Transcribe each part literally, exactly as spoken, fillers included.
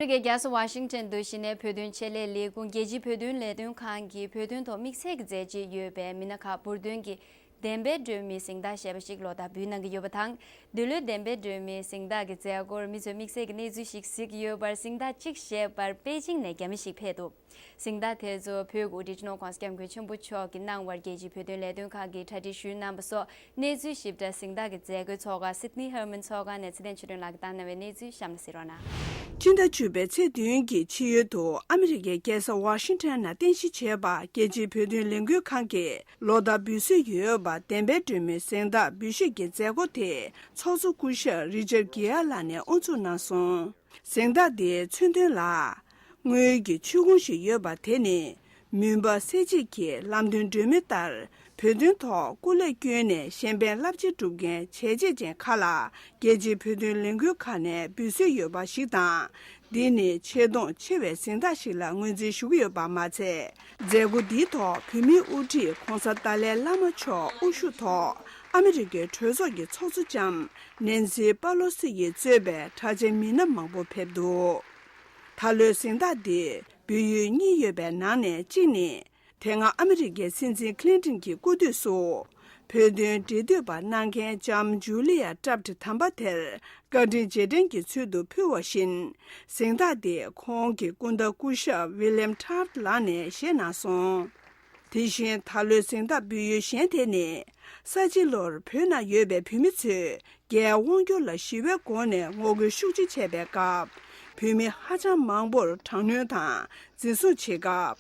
ཨ་མི་རི་ཀའི་རྒྱལ་ས་ཝ་ཤིང་ཊོན་དུ་གཞི་ནས་བོད་དོན་ཆེད་ལས་ལས་ཁུངས་རྒྱལ་སྤྱིའི་བོད་དོན་ལས་དོན་ཁང་གིས་བོད་དོན་ཐོག་དམིགས་བསལ་གྱི་མཛད་རྗེས་ཡོད་པའི་མི་སྣ་ཁག་འབུར་འདོན་གྱིས་བདེན་པའི་སྒྲོན་མེའི་གཟེངས་རྟགས་ཞེས་པ་ཞིག་ལོ་ལྟར་འབུལ་གནང་གི་ཡོད་པ་དང་། འདི་ལོའི་བདེན་པའི་སྒྲོན་མེའི་གཟེངས་རྟགས་ཀྱི་མཛད་སྒོར་མི་ཚོས་དམིགས་བསལ་གྱི་གནས་ཚུལ་ཞིག་གཟིགས་ཡོད་པར། གཟེངས་རྟགས་གཅིག་བཞེས་པར་པེ་ཅིང་ནས་རྒྱ་མི་ཞིག་ཕེབས་འདུག་གཟེངས་རྟགས་དེ་ཚོ་བོད་ཀྱི་དབུ་ཁྲིད་སྤྱི་ནོར་༧གོང་ས་༧སྐྱབས་མགོན་ཆེན་པོ་མཆོག་གིས་གནང་བར་རྒྱལ་སྤྱིའི་བོད་དོན་ལས་དོན་ཁང་གིས་གྲ་སྒྲིག་ཞུས་གནང་བ་སོགས་གནས་ཚུལ་ཞིབ་ཕྲ་གཟེངས་རྟགས་ཀྱི་མཛད་སྒོའི་ཚོགས་ཁང་སིད་ནི་ཧར་མན་ཚོགས་ཁང་ནས་ཚེ་བརྟན་ཆོས་སྒྲོན་ལགས་ཀྱིས་བཏང་གནང་བའི་གནས་ཚུལ་གཤམ་ལ་གཟིགས་རོགས་གནང་། ཕྱི་ཟླ་བཅུ་པའི་ཚེས་བདུན་གྱི་ཕྱི་ཡུལ་དུ་ཨ་མི་རི་ཀའི་རྒྱལ་ས་ཝ་ཤིང་ཊོན་ནང་རྟེན་གཞི་བྱས་པ་རྒྱལ་སྤྱིའི་བོད་དོན་ལས་འགུལ་ཁང་གིས་ལོ་ལྟར་འབུལ་སྲོལ་ཡོད་པ་བདེན་པའི་སྒྲོན་མེའི་གཟེངས་རྟགས་འབུལ་བཞེས་ཀྱི་མཛད་སྒོ་དེ་ཚོགས་གཙོ་སྐུ་ཞབས་རི་ཅར་གྷི་ཡར་ལགས་ནས་དབུ་འཛུགས་གནང་སོང་། གཟེངས་རྟགས་འདིའི་མཚོན་དོན་ལ། དངུལ་གྱི་མཆོད་ཀོང་ཞིག་ཡོད་པ་དེ་ནི། མུན་པ་སེལ་བྱེད་ཀྱི་ལམ་སྟོན་སྒྲོན་མེ་ལྟར། བོད་དོན་ཐོག་སྐུ་ལས་བསྐྱོན་ནས་གཞན་ཕན་རླབས་ཆེན་སྒྲུབ་མཁན་བྱས་རྗེས་ཅན་ཁག་ལ། རྒྱལ་སྤྱིའི་བོད་དོན་ལས་འགུལ་ཁང་ནས་འབུལ་སྲོལ་ཡོད་པ་ཞིག་དང་། འདི་ནི་ཆེ་མཐོང་ཆེ་བའི་གཟེངས་རྟགས་ཤིག་ལ་ངོས་འཛིན་ཞུ་གི་ཡོད་པ་མ་ཚད། མཛད་སྒོ་འདིའི་ཐོག་བོད་མིའི་དབུ་ཁྲིད་༧གོང་ས་ཏཱ་ལའི་བླ་མ་མཆོག་དབུ་བཞུགས་ཐོག་ཨ་མི་རི་ཀའི་གྲོས་ཚོགས་ཀྱི་ཚོགས་གཙོ་ལྕམ་ནེན་སི་པ་ལོ་སི་ཡིས་གཙོས་པའི་གྲགས་ཅན་མི་སྣ་མང་པོ་ཕེབས་འདུག་ད་ལོའི་གཟེངས་རྟགས་འདི་འབུལ་ཡུལ་གཉིས་ཡོད་པའི་ནང་ནས་གཅིག་ནི། དེ་སྔ་ཨ་མི་རི་ཀའི་སྲིད་འཛིན་ཀི་ལིན་ཏོན་གྱི་སྐུ་དུས་སུ། བོད་དོན་འབྲེལ་མཐུད་པ་གནང་མཁན་ལྕམ་ཇུ་ལི་ཡ་ཀྲབ་ཊི་དམ་པ་དེར་བཀའ་དྲིན་རྗེས་དྲན་གྱི་ཚུལ་དུ་ཕུལ་བ་བཞིན། གཟེངས་རྟགས་དེ་ཁོང་གི་སྐུ་ཟླ་སྐུ་ཞབས་ཝི་ལིམ་ཀྲབ་ཊི་ལགས་ནས་བཞེས་གནང་སོང་། དེ་བཞིན་ད་ལོའི་གཟེངས་རྟགས་འབུལ་ཡུལ་གཞན་དེ་ནི། ས་བྱི་ལོར་བོད་ནང་ཡོད་པའི་བོད་མི་ཚོས་རྒྱའི་དབང་སྒྱུར་ལ་ཞི་བའི་སྒོ་ནས་ངོ་རྒོལ་ཤུགས་ཆེ་བྱས་པའི་སྐབས། བོད་མི་ཧ་ཅང་མང་པོར་དྲག་གནོན་དང་འཛིན་བཟུང་བྱེད་སྐབས།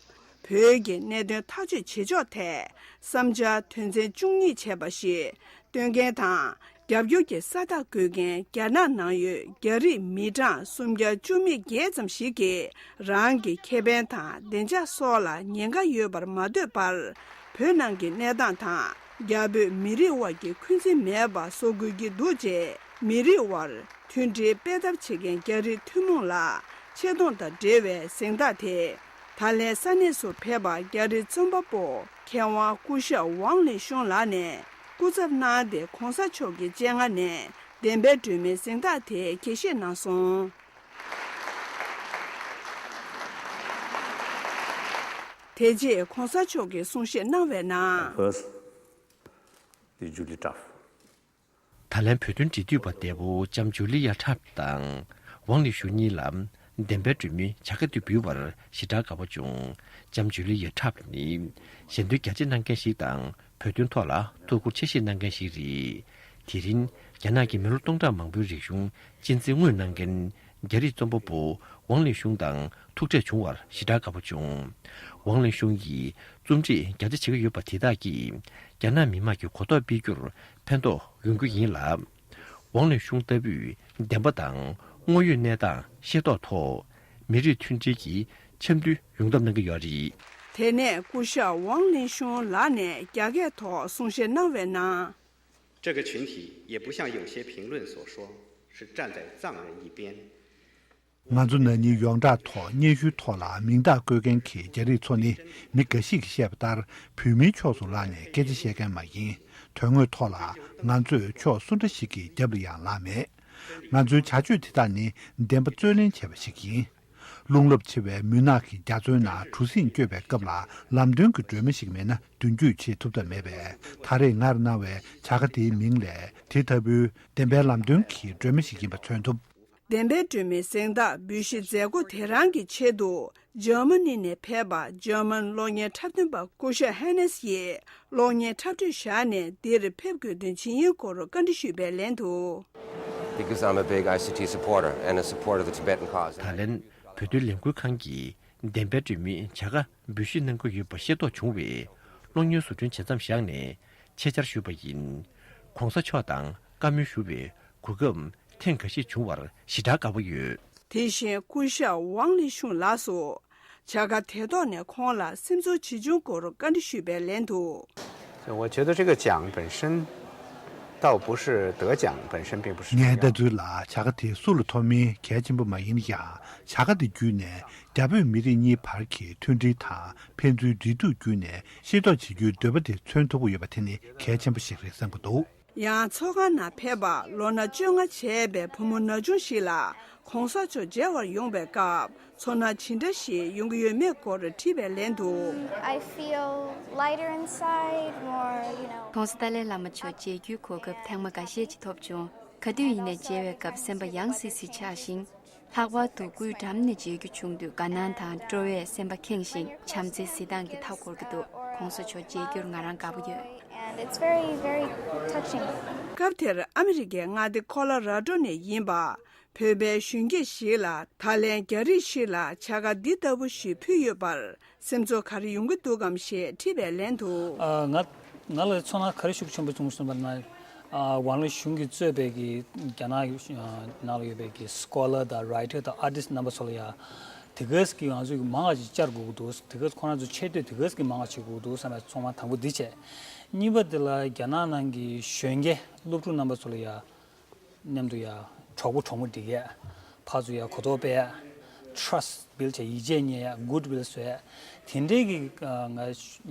བོད་ཀྱི་གནད་དོན་ཐག་གཅོད་བྱེད་ཕྱོགས་ཐད་བསམ་འཆར་དོན་ཚན་བཅུ་གཉིས་བྱས་པ་ཞིག་བཏོན་མཁན་དང་། རྒྱབ་སྐྱོར་གྱི་ས་རྟགས་འགོད་མཁན་རྒྱ་ནག་ནང་ཡོད་རྒྱ་རིགས་མི་གྲངས་སུམ་བརྒྱ་བཅུ་མེད་བརྒྱད་ཙམ་ཞིག་གིས་རང་གི་ཁེ་ཕན་དང་བདེ་འཇགས་སོགས་ལ་ཉེན་ཁ་ཡོད་པར་མ་ལྟོས་པར། བོད་ནང་གི་གནས་སྟངས་དང་རྒྱ་བོད་མི་རིགས་དབར་གྱི་འཁོན་འཛིན་མེད་པ་བཟོ་དགོས་ཀྱི་འདུག་ཅེས། མི་རིགས་དབར་མཐུན་སྒྲིལ་སྤེལ་ཐབས་བྱེད་མཁན་རྒྱ་རིགས་ཐུན་མོང་ལ་ཆེ་མཐོང་དང་འབྲེལ་བའི་གཟེངས་རྟགས་དེ། ད་ལན་ས་གནས་སུ་ཕེབས་པ་རྒྱ་རིགས་རྩོམ་པ་པོ་མཁས་དབང་སྐུ་ཞབས་ཝང་ལིན་ཤུང་ལགས་ནས་སྐུ་ཚབ་གནང་སྟེ། ༸གོང་ས་མཆོག་གི་སྤྱན་སྔ་ནས་བདེན་པའི་སྒྲོན་མེའི་གཟེངས་རྟགས་དེ་འགྱེད་བཞེས་གནང་སོང་། དེ་རྗེས་༸གོང་ས་མཆོག་གིས་གསུང་བཤད་གནང་བའི་ནང་། First, the Julie Taft. ད་ལན་བོད་དོན་འབྲེལ་མཐུད་པ་འདས་པོ་ལྕམ་ཇུ་ལི་ཡ་ཁྲབ་དང་ཝང་ལི་ཤུ་གཉིས་ལ་བདེན་པའི་སྒྲོན་མེའི་བྱ་དགའ་དེ་འབུལ་བར་ཞེ་དྲག་དགའ་པོ་བྱུང་། ལྕམ་ཇུ་ལི་ཡ་ཁྲབ་ནི་ཞལ་འདོན་རྒྱ་ཆེ་གནང་མཁན་ཞིག་དང་། བོད་དོན་ཐོག་ལ་ཐུགས་ཁུར་ཆེ་བཞེས་གནང་མཁན་ཞིག་རེད། དེ་རིང་རྒྱ་ནག་གི་མི་ལོ་སྟོང་ཕྲག་མང་པོའི་རིག་གཞུང་གཅེས་འཛིན་དངོས་གནང་མཁན་རྒྱ་རིགས་རྩོམ་པ་པོ་ཝང་ལིན་ཤུང་དང་ཐུག་འཕྲད་བྱུང་བར་ཞེ་དྲག་དགའ་པོ་བྱུང་། ཝང་ལིན་ཤུང་གིས་རྩོམ་སྒྲིག་རྒྱ་ཆེ་བྱེད་ཀྱི་ཡོད་པ་དེ་དག་གིས་རྒྱ་ནག་མི་དམངས་ཀྱི་གོ་རྟོགས་སྤེལ་རྒྱུར་ཕན་ཐོགས་ཡོང་རྒྱུ་ཡིན་ལ། ཝང་ལིན་ཤུང་ལྟ་བུས་བདེན་པ་དང་དངོས་ཡོད་གནས་སྟངས་ཤེས་རྟོགས་ཐོག་མི་རིགས་མཐུན་སྒྲིལ་གྱི་འཆམ་མཐུན་ཡོང་ཐབས་གནང་གི་ཡོད་རེད། དེ་ནས་སྐུ་ཞབས་ཝང་ལིན་ཤུང་ལགས་ནས་རྒྱ་སྐད་ཐོག་གསུང་བཤད་གནང་བའི་ནང་། 这个群体也不像有些评论所说，是站在藏人一边。 ང་ཚོ་ན་ནིང་ཡོངས་གྲགས་ཐོག་སྙན་ཞུའི་ཐོག་ལ་མིང་རྟགས་བཀོད་མཁན་གྱི་རྒྱ་རིགས་ཚོ་ནི་མི་འགའ་ཞིག་གིས་བཤད་པ་ལྟར་བོད་མིའི་ཕྱོགས་སུ་ལངས་ནས་སྐད་ཆ་བཤད་མཁན་མ་ཡིན། དོན་དངོས་ཐོག་ལ་ང་ཚོས་ཕྱོགས་སུ་འདྲ་ཞིག་གི་རྒྱབ་ལ་ཡང་ལངས་མེད། ང་ཚོའི་བྱ་སྤྱོད་དེ་དག་ནི་བདེན་པ་རྩོད་ལེན་བྱས་པ་ཞིག་ཡིན། རླུང་རླབས་ཆེ་བའི་མུན་ནག་གི་རྒྱ་མཚོའི་ནང་གྲུ་གཟིངས་བསྐྱོད་པའི་སྐབས་ལ་ལམ་སྟོན་གྱི་སྒྲོན་མེ་ཞིག་མེད་ན་མདུན་སྐྱོད་བྱེད་ཐུབ་ཐབས་མེད་པས། ད་རེས་ངར་གནང་བའི་བྱ་དགའ་དེའི་མིང་ལས་དེ་ལྟ་བུའི་བདེན་པའི་ལམ་སྟོན་གྱི་སྒྲོན་མེ་ཞིག་ཡིན་པ་མཚོན་ཐུབ། བདེན་པའི་སྒྲོན་མེའི་གཟེངས་རྟགས་འབུལ་བཞེས་མཛད་སྒོ་དེ་རང་གི་ཆེད་དུ། འཇར་མ་ནི་ནས་ཕེབས་པ་འཇར་མན་གློག་བརྙན་འཁྲབ་སྟོན་པ་སྐུ་ཞབས་ཧེ་ནེས་ཡིས་གློག་བརྙན་འཁྲབ་སྟོན་བཞག་ནས་འདིར་ཕེབས་དགོས་དོན་ཇི་ཡིན་སྐོར་བཀའ་འདྲི་ཞུས་པའི་ལན་དུ། Because I'm a big I C T supporter and a supporter of the Tibetan cause. ད་ལན་བོད་དོན་ལས་འགུལ་ཁང་གིས་བདེན་པའི་སྒྲོན་མེའི་བྱ་དགའ་འབུལ་བཞེས་གནང་གི་ཡོད་པ་ཤེས་རྟོགས་བྱུང་བས་གློག་བརྙན་བཟོ་སྐྲུན་བྱེད་མཚམས་བཞག་ནས་ཆེད་བཅར་ཞུས་པ་ཡིན། ༸གོང་ས་མཆོག་དང་བཀའ་མོལ་ཞུ་བའི་གོ་སྐབས་ཐེངས་འགའ་ཞིག་བྱུང་བར་ཞེ་དྲག་དགའ་པོ་ཡོད། དེ་བཞིན་སྐུ་ཞབས་ཝང་ལི་ཤུང་ལགས་སུ། བྱ་དགའ་དེ་ཐོག་ནས་ཁོང་ལ་སེམས་ཚོར་ཇི་བྱུང་སྐོར་བཀའ་འདྲི་ཞུས་པའི་ལན་དུ། 我觉得这个奖本身倒不是得奖本身并不是重要。 ངའི་ལྟ་ཚུལ་ལ་བྱ་དགའ་དེ་སུ་ལ་ཐོབ་མིན་གལ་ཆེན་པོ་མ་ཡིན་ཡང་། བྱ་དགའ་དེ་བརྒྱུད་ནས་རྒྱ་བོད་མི་རིགས་གཉིས་བར་གྱི་མཐུན་སྒྲིལ་དང་ཕན་ཚུན་འབྲེལ་གཏུག་བརྒྱུད་ནས་ཤེས་རྟོགས་བྱེད་རྒྱུའི་འདོད་པ་དེ་མཚོན་ཐུབ་ཀྱི་ཡོད་པ་དེ་ནི་གལ་ཆེན་པོ་ཞིག་རེད་བསམ་གྱི་འདུག། ཡང་ཚོགས་ཁང་ནང་ཕེབས་པ་ལོ་ན་བཅོ་ལྔ་བྱས་པའི་བུ་མོ་ན་ཆུང་ཞིག་ལ་གོང་ས་མཆོག་མཇལ་བར་ཡོང་པའི་སྐབས་ཚོར་སྣང་ཇི་འདྲ་ཞིག་ཡོང་གི་ཡོད་མེད་སྐོར་དྲིས་པའི་ལན་དུ། I feel lighter inside, more, you know. གོང་ས་ཏཱ་ལའི་བླ་མ་མཆོག་མཇལ་རྒྱུའི་གོ་སྐབས་ཐེངས་མ་འགའ་ཤས་ཅིག་ཐོབ་བྱུང་། ག་དུས་ཡིན་ནའི་མཇལ་བའི་སྐབས་སེམས་པ་ཡང་སིག་སིག་ཆགས་ཤིང་། ལྷག་པར་དུ་སྐུའི་འགྲམ་ནས་མཇལ་རྒྱུ་བྱུང་དུས་དགའ་སྣང་དང་སྤྲོ་བས་སེམས་པ་ཁེངས་ཤིང་བྱམས་བརྩེའི་གཟི་མདངས་ཀྱིས་མཐའ་བསྐོར་གྱི་འདུག་གོང་ས་མཆོག་མཇལ་རྒྱུར་ང་རང་དགའ་པོ་ཡོད། And it's very, very touching. སྐབས་དེར་ཨ་མི་རི་ཀའི་མངའ་སྡེ་ཁོ་ལོ་ར་ཌོ་ནས་ཡིན་པ། བོད་པའི་གཞོན་སྐྱེས་ཤིག་ལ་ད་ལན་རྒྱ་རིགས་ཤིག་ལ་བྱ་དགའ་འདི་ལྟ་བུ་ཞིག་ཕུལ་ཡོད་པར་སེམས་ཚོར་ག་རེ་ཡོང་གི་འདུག་གམ་ཞེས་དྲིས་པའི་ལན་དུ། ཨ། ང་ང་ལ་ཚོར་སྣང་ག་རེ་ཤུགས་ཆེན་པོ་བྱུང་སོང་ལབ་ན། ཨ། ཝང་ལི་གཞུང་གིས་གཙོས་པའི་གི་རྒྱ་ནག་ནང་ལ་ཡོད་པའི་གི་སྐོ་ལར་དང་རའི་ཊར་དང་ཨར་ཊིསི་རྣམ་པ་ཚོ་ལ་ཡ་དེ་གས་ཀྱི་ང་ཚོས་མང་བ་ཞིག་བཅར་དགོས་ཀྱི་འདུག་དེ་གས་ཁོ་རང་ཚོ་ཆེ་བསྟོད་དེ་གས་ཀྱི་མང་བ་བྱེད་དགོས་ཀྱི་འདུག་བསམ་པའི་ཚོར་སྣང་དང་པོ་འདི་བྱས། གཉིས་པ་དེ་ལ་རྒྱ་ནག་ནང་གི་གཞོན་སྐྱེས་སློབ་ཕྲུག་རྣམ་པ་ཚོ་ལ་ཡ་མཉམ་དུ་ཡ་གྲོགས་པོ་གྲོགས་མོ་སྒྲིག་ཡས། ཕར་ཚུར་ཡ་གོ་རྟོགས་སྤེལ་ཡས། ཊྲ་སི་ཊི་བིལ་བྱས། ཡིད་ཆེས་རྙེད་ཡས། གུཌ་ཝིལ་བཟོ་ཡས། དེ་འདྲའི་གི་ང་ལས་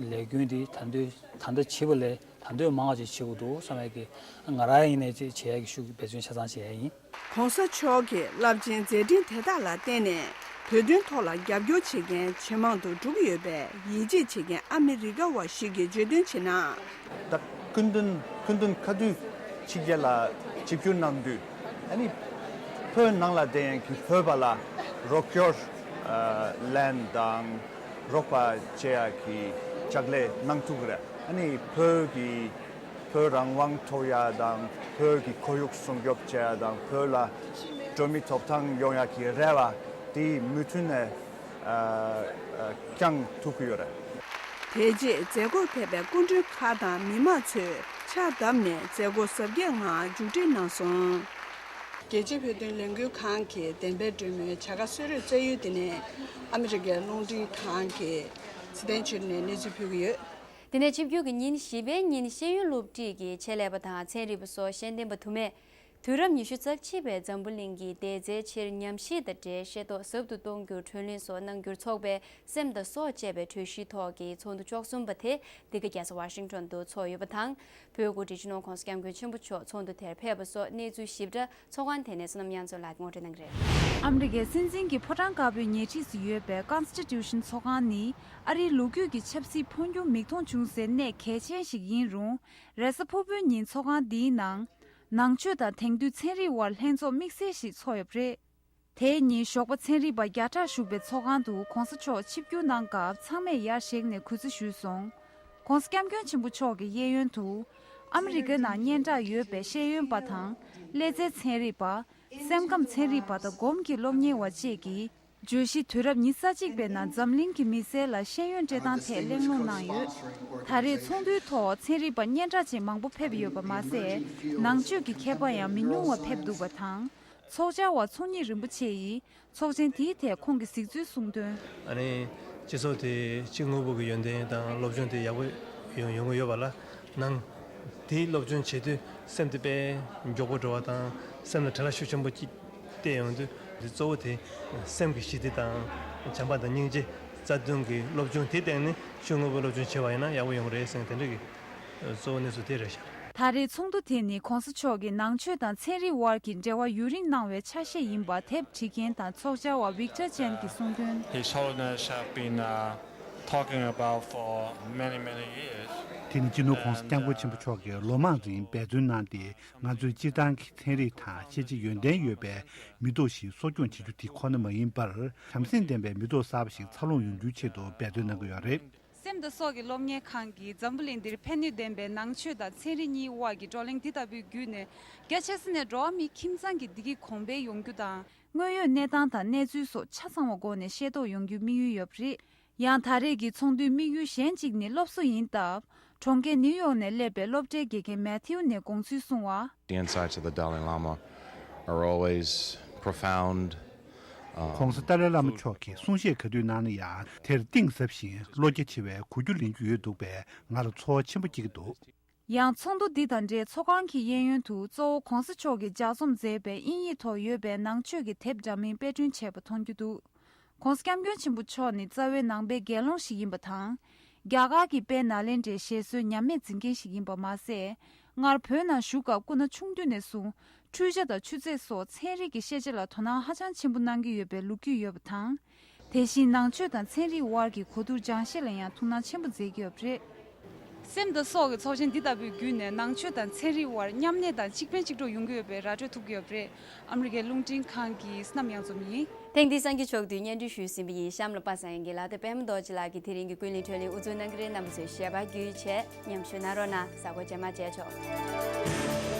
འགུལ་འདི་ད་འདོད་ད་ལྟ་བྱེད་པ་ལས་ད་འདོད་མང་བ་ཅིག་བྱེད་དགོས་འདུག་བསམ་ཡས་ཀྱི་ང་རང་ཡིན་ནའི་ཅིག་བྱེད་ཡས་ཀྱི་ཤུགས་འབད་བརྩོན་ཆ་ཚང་བྱེད་ཡས་ཡིན། གོང་ས་མཆོག་གིས་རླབས་ཆེན་མཛད་འཕྲིན་དེ་དག་ལ་བརྟེན་ནས་བོད་དོན་ཐོག་ལ་རྒྱབ་སྐྱོར་བྱེད་མཁན་ཇེ་མང་དུ་འགྲོ་གི་ཡོད་པའི་ཡིད་ཆེས་བྱེད་མཁན་ཨ་མི་རི་ཀ་བ་ཞིག་གིས་བརྗོད་དོན་བྱས་ན། ད་སྐུ་མདུན་སྐུ་མདུན་ག་དུས་ཕྱི་རྒྱལ་ལ་ཆིབས་བསྒྱུར་གནང་དུས་ཨ་ནི་བོད་ནང་ལ་བསྡད་མཁན་གྱི་བོད་པ་ལ་རོགས་སྐྱོར་ལེན་དང་རོགས་པ་བྱེད་ཡག་གི་ཕྱག་ལས་གནང་ཐུབ་ཀྱི་རེད། ཨ་ནི་བོད་ཀྱི་བོད་རང་དབང་ཐོབ་ཡ་དང་བོད་ཀྱི་ཁོར་ཡུག་སྲུང་སྐྱོབ་བྱེད་ཡ་དང་བོད་ལ་འགྲོ་མི་ཐོབ་ཐང་ཡོང་ཡ་གི་རེ་བ་དེ་མུ་མཐུད་ནས་ཨ་ཨ་བསྐྱང་ཐུབ་ཀྱི་ཡོད་རེད། དེ་རྗེས་མཛད་སྒོར་ཕེབས་པའི་སྐུ་མགྲོན་ཁག་དང་མི་མང་ཚོས་ཕྱག་བརྡབས་ནས་མཛད་སྒོ་གཟབ་རྒྱས་ངང་མཇུག་སྒྲིལ་གནང་སོང་། རྒྱལ་སྤྱིའི་བོད་དོན་ལས་འགུལ་ཁང་གི་བདེན་པའི་གྲོས་མོལ་བྱ་དགའ་གསོལ་རས་རྩེ་ཡུལ་དེ་ནས་ཨ་མི་རི་ཀའི་རླུང་འཕྲིན་ཁང་གི་ཚེ་བརྟན་ཆོས་སྒྲོན་ནས་གནས་ཚུལ་ཕུལ་གྱི་ཡོད། དེ་ནས་ཆིབས་བསྒྱུར་གྱི་ཉིན་བཞི་པའི་ཉིན་ཤེས་ཡོན་སློབ་ཁྲིད་ཀྱི་ཆེད་ལས་པ་དང་ཚན་རིག་པ་སོགས་ཤེས་ལྡན་པ་དུ་མས་དུས་རབས་ཉི་ཤུ་རྩ་གཅིག་པའི་འཛམ་བུ་གླིང་གི་འདས་ཚེས་ཕྱིར་ཉམས་ཞིབ་དང་འབྲེལ་ཤེས་རྟོགས་ཟབ་ཏུ་གཏོང་རྒྱུར་གྲོས་གླེང་སོགས་གནང་རྒྱུར་ཚོགས་པའི་སེམས་དང་སྲོག་ཅེས་པའི་གྲོས་གཞིའི་ཐོག་གི་ཚོགས་འདུ་བཅུ་གསུམ་པ་དེ་འདི་ག་རྒྱལ་ས་ཝ་ཤིང་ཊོན་དུ་ཚོགས་ཡོད་པ་དང་། བོད་སྐུ་བགྲེས་སྤྱི་ནོར་༸གོང་ས་༸སྐྱབས་མགོན་ཆེན་པོ་མཆོག་ཚོགས་འདུ་དེར་ཕེབས་པ་སོགས་གནས་ཚུལ་ཞིབ་ཕྲ་ཚོགས་ཁང་དེ་ནས་བསོད་ནམས་དབྱངས་མཚོ་ལགས་ཀྱིས་ངོ་སྤྲོད་གནང་གི་རེད། ཨ་མི་རི་ཀའི་སྲིད་འཛིན་གྱི་ཕོ་བྲང་དཀར་པོའི་ཉེ་འཁྲིས་སུ་ཡོད་པའི་ཀོན་སི་ཊི་ཊུ་ཤན་ཚོགས་ཁང་ནི་ཨ་རིའི་ལོ་རྒྱུས་ཀྱི་ཆབ་སྲིད་འཕོ་འགྱུར་མིག་མཐོང་བྱུང་སའི་གནས་གལ་ཆེན་ཞིག་ཡིན་རུང་། རེས་གཟའ་ཕུར་བུའི་ཉིན་ཚོགས་ཁང་འདིའི་ནང་། ནང་ཆོས་དང་དེང་དུས་ཚན་རིག་དབར་ལྷན་ཚོགས་དམིགས་བསལ་ཞིག་ཚོགས་ཡོད་པ་རེད། དེའི་ཉིན་ཞོགས་པ་ཚན་རིག་པ་བརྒྱ་ཕྲག་བཞུགས་པའི་ཚོགས་ཁང་དུ་༸གོང་ས་མཆོག་ཆིབས་བསྒྱུར་གནང་སྐབས་ཚང་མས་ཡར་བཞེངས་ནས་གུས་བརྩི་ཞུས་སོང་། ༸གོང་ས་༸སྐྱབས་མགོན་ཆེན་པོ་མཆོག་གི་གཡས་གཡོན་དུ། ཨ་མི་རི་ཀའི་ནང་སྙན་གྲགས་ཡོད་པའི་ཤེས་ཡོན་པ་དང་། ཀླད་རྩའི་ཚན་རིག་པ། སེམས་ཁམས་ཚན་རིག་པ་དང་སྒོམ་གྱི་སློབ་གཉེར་བ་བཅས་ཀྱིས། བརྗོད་གཞི་དུས་རབས་ཉི་ཤུ་རྩ་གཅིག་པའི་ནང་འཛམ་གླིང་གི་མི་སེར་ལ་ཤེས་ཡོན་སྤྲད་སྟངས་ཐད་གླེང་སློང་གནང་ཡོད། ད་རེས་ཚོགས་འདུའི་ཐོག་ཚན་རིག་པ་སྙན་གྲགས་ཅན་མང་པོ་ཕེབས་ཡོད་པ་མ་ཟད། ནང་ཆོས་ཀྱི་མཁས་པ་ཡང་མི་ཉུང་བ་ཕེབས་འདུག་པ་དང་། ཚོགས་བཅར་བ་ཚོགས་གཉིས་རིན་པོ་ཆེ་ཡིས་ཚོགས་ཆེན་དེའི་ཐད་ཁོང་གི་གཟིགས་ཚུལ་གསུངས་དོན། ཨ་ནི་སྤྱི་ཚོགས་དེ་སྤྱི་དངོས་པོ་གི་ཡོན་ཏན་དང་སློབ་སྦྱོང་དེ་ཡག་པོ་ཡོང་ཡོང་གི་ཡོད་པ་ལ་ནང་དེའི་སློབ་སྦྱོང་བྱེད་དུས་སེམས་དེ་དཔེ་མགྱོགས་པོ་འགྲོ་བ་དང་སེམས་ལ་བྲེལ་བ་ཤུགས་ཆེན་པོ་ཅིག་བལྟས་ཡོང་དུས་འདི་གཙོ་བོ་དེ་སེམས་ཀྱི་ཞི་བདེ་དང་བྱམས་པ་དང་སྙིང་རྗེ་རྩ་དོན་གྱི་སློབ་སྦྱོང་དེ་སྟེང་ནས་ཤུགས་དངོས་པོ་སློབ་སྦྱོང་བྱས་པ་ཡིན་ན་ཡག་པོ་ཡོང་གི་རེད་ཟེར་མཁན་དེ་འདྲ་གི་གཙོ་བོ་གནས་ཚུལ་དེ་རེད་ཤག་ད་རེས་ཚོགས་འདུ་དེ་ནི་༸གོང་ས་མཆོག་གིས་ནང་ཆོས་དང་ཚན་རིག་དབར་གྱི་འབྲེལ་བ་ཡུན་རིང་གནང་བའི་ཆ་ཤས་ཡིན་པ་དེབ་བྲིས་མཁན་དང་ཚོགས་བཅར་བ་ཝིག་ཊར་ཅན་གྱིས་གསུངས་དོན། His Holiness have been uh, talking about for many, many years. དེ་ནི་སྤྱི་ནོར་༸གོང་ས་༸སྐྱབས་མགོན་ཆེན་པོ་མཆོག་གིས་ལོ་མང་རིང་འབད་བརྩོན་གནང་སྟེ། ང་ཚོའི་སྤྱིར་བཏང་གི་ཚན་རིག་དང་ཤེས་བྱ་ཡོན་ཏན་ཡོད་པའི་མི་ཐོག་ཞིག་གསོ་སྐྱོང་བྱེད་རྒྱུ་དེ་ཁོ་ན་མ་ཡིན་པར། བྱམས་སེམས་ལྡན་པའི་མི་ཐོག་གསར་པ་ཞིག་འཚར་ལོངས་ཡོང་རྒྱུའི་ཆེད་དུ་འབད་བརྩོན་གནང་གི་ཡོད་རེད། སེམས་དང་སྲོག་གི་སློབ་གཉེར་ཁང་གིས་འཛམ་བུ་གླིང་འདིར་ཕན་ནུས་ལྡན་པའི་ནང་ཆོས་དང་ཚན་རིག་གཉིས་དབར་གྱི་བགྲོ་གླེང་འདི་ལྟ་བུའི་བརྒྱུད་ནས། རྒྱ་ཆེ་ས་ནས་འགྲོ་བ་མིའི་ཁྱིམ་ཚང་གི་བདེ་སྐྱིད་གོང་འཕེལ་ཡོང་རྒྱུ་དང་། དངོས་ཡོད་གནས་སྟངས་དང་གནས་ཚུལ་སོགས་ཆ་ཚང་བའི་སྒོ་ནས་ཤེས་རྟོགས་ཡོང་རྒྱུའི་དམིགས་ཡུལ་ཡོད་པ་རེད། ཡང་ད་རེས་ཀྱི་ཚོགས་འདུའི་དམིགས་ཡུལ་གཞན་གཅིག་ནི་སློབ་གསོ་ཡིན་སྟབས། གྲོང་ཁྱེར་ནིའུ་ཡོག་ནས་སླེབས་པའི་སློབ་གྲྭའི་དགེ་རྒན་མེ་ཐིའུ་ནས་དགོངས་ཚུལ་གསུངས་བ། The insights of the Dalai Lama are always profound. ༸གོང་ས་ཏཱ་ལའི་བླ་མ་མཆོག་གིས་གསུང་བཤད་ག་དུས་གནང་ན་ཡང་། དེར་གཏིང་ཟབ་ཞིང་བློ་རྒྱ་ཆེ་བའི་གོ་རྒྱུ་ལེན་རྒྱུ་ཡོད་འདུག་པས། ང་ལ་ཚོར་བ་ཆེན་པོ་སྐྱེ་གི་འདུག་ཡང་ཚོགས་འདུ་འདི་དང་འབྲེལ་ཚོགས་ཁང་གི་གཡས་གཡོན་དུ་གཙོ་བོ་༸གོང་ས་མཆོག་གིས་ལྗགས་རྩོམ་མཛད་པའི་དབྱིན་ཡིག་ཐོག་ཡོད་པའི་ནང་ཆོས་ཀྱི་དེབ་འདྲ་མིན་དཔེ་སྐྲུན་བྱས་པ་མཐོང་རྒྱུ་འདུག ༸གོང་ས་༸སྐྱབས་མགོན་ཆེན་པོ་མཆོག་ནི་རྩ་བའི་ནང་པའི་དགེ་སློང་ཞིག་ཡིན་པ་དང་། རྒྱ་གར་གྱི་དཔལ་ནཱ་ལེནྡྲའི་བཞེད་སྲོལ་ཉམས་མེད་འཛིན་མཁན་ཞིག་ཡིན་པ་མ་ཟད། སྔར་བོད་ནང་བཞུགས་སྐབས་སྐུ་ན་ཆུང་དུས་ནས་བཟུང་འཕྲུལ་ཆས་དང་ཆུ་ཚད་སོགས་ཚན་རིག་གི་ཤེས་བྱ་ལ་དོ་སྣང་ཧ་ཅང་ཆེན་པོ་གནང་གི་ཡོད་པའི་ལོ་རྒྱུས་ཡོད་པ་དང་། དེ་བཞིན་ནང་ཆོས་དང་ཚན་རིག་དབར་གྱི་གོ་བསྡུར་སྦྱང་བཤད་ལ་ཡང་ཐུགས་སྣང་ཆེན་པོ་མཛད་ཀྱི་ཡོད་པ་རེད། སེམས་དང་སྲོག་གི་ཚོགས་ཆེན་འདི་ལྟ་བུའི་བརྒྱུད་ནས་ནང་ཆོས་དང་ཚན་རིག་དབར་མཉམ་གནས་དང་གཅིག་ཕན་གཅིག་གྲོགས་ཡོང་གི་ཡོད་པའི་ར་སྤྲོད་ཐུབ་ཀྱི་ཡོད་པ་རེད། ཨ་མི་རི་ཀའི་རླུང་འཕྲིན་ཁང་གི་བསོད་ནམས་གཡང་འཛོམས་ཡིན། ཐེངས་འདིའི་སངས་རྒྱས་མཆོག་ཏུ་སྙན་སྒྲོན་ཞུས་ཟིན་པ་ཡིན། གཤམ་ལ་པ་སངས་དབྱངས་དགེ་ལགས་དང་པད་མ་རྡོ་རྗེ་ལགས་ཀྱིས་དེ་རིང་གི་ཀུན་གླེང་བགྲོ་གླེང་དབུ་འཛུགས་གནང་གི་རེད། རྣམ་པ་ཚོས་ཞལ་པར་བརྒྱུད་བྱས་ཉམས་ཞིབ་གནང་རོགས་གནང་། གཟའ་འཁོར་རྗེས་མ་མཇལ་ཆོག